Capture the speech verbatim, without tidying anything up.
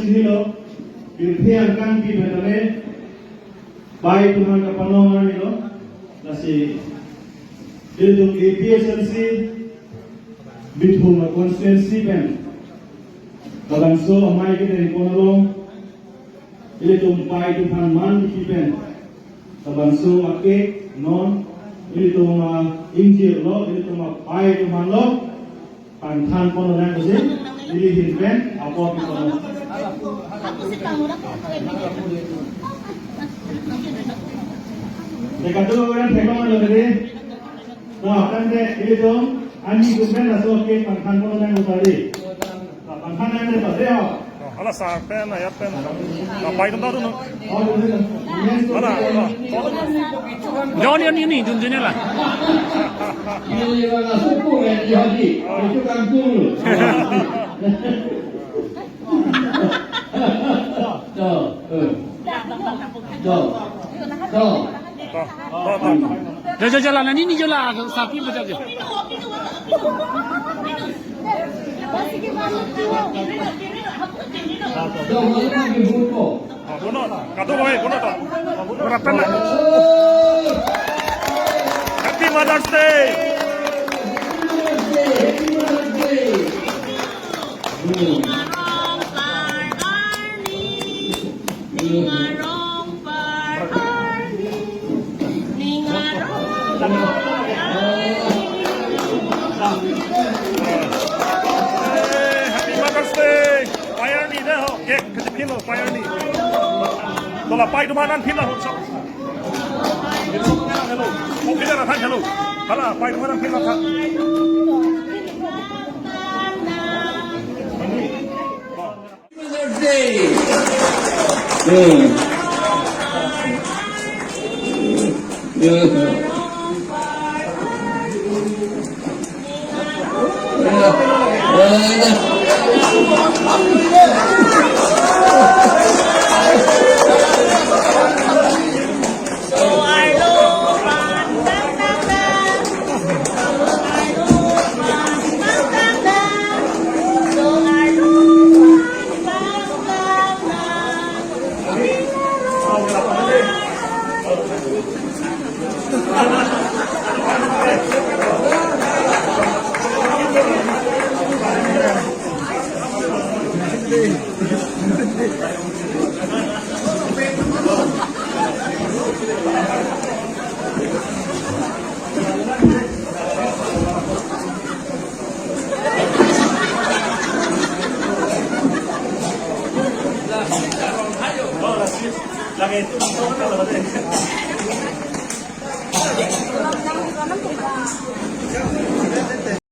Helo, pirthe angkang pi pen tame, pai atum aphan kapanong arni lo, lasi, ilitum A P H L C, Bithung a-constituency pen, labangso amei kedeng pon along, ilitum pai atum aphan man kipi pen, labangso a-cake non, ilitum a-ingjir lo, ilitum apai atum aphan lo, pangthan pon nang pusi, ili ahin pen apor pi pon. Dekadu orang thekong lo tadi. Nah, kan de, ilitum ani atum pen laso a-cake pangthan pon nang tadi. Nah, pangthan nang de tadi ho. Hala sar pen, ayat pen. Nah, pai atum ta do non. Oh, ini. Hala, hala. John, ini, ini, Jun, Jun, lah. Ini orang asal pun, eh, dia di. Itu kampung. Tuh, eh. Tuh. Tuh. Tuh, tuh, tuh. Jo, jo, jo la, nani ni jo la, sapi baca jo. Tuh, mana pakai buku? Ah, bono, kado boy, bono to. Bono pen na. Happy Mother's Day. Happy Mother's Day. Pai arni de ho. Cake kachipin lo, pai arni. Dola pai atum aphan pin lo ho. Hello. Oh, pin lo tha, hello. Hala, pai atum aphan pin lo tha. Mother's Day. Hmm. Hmm.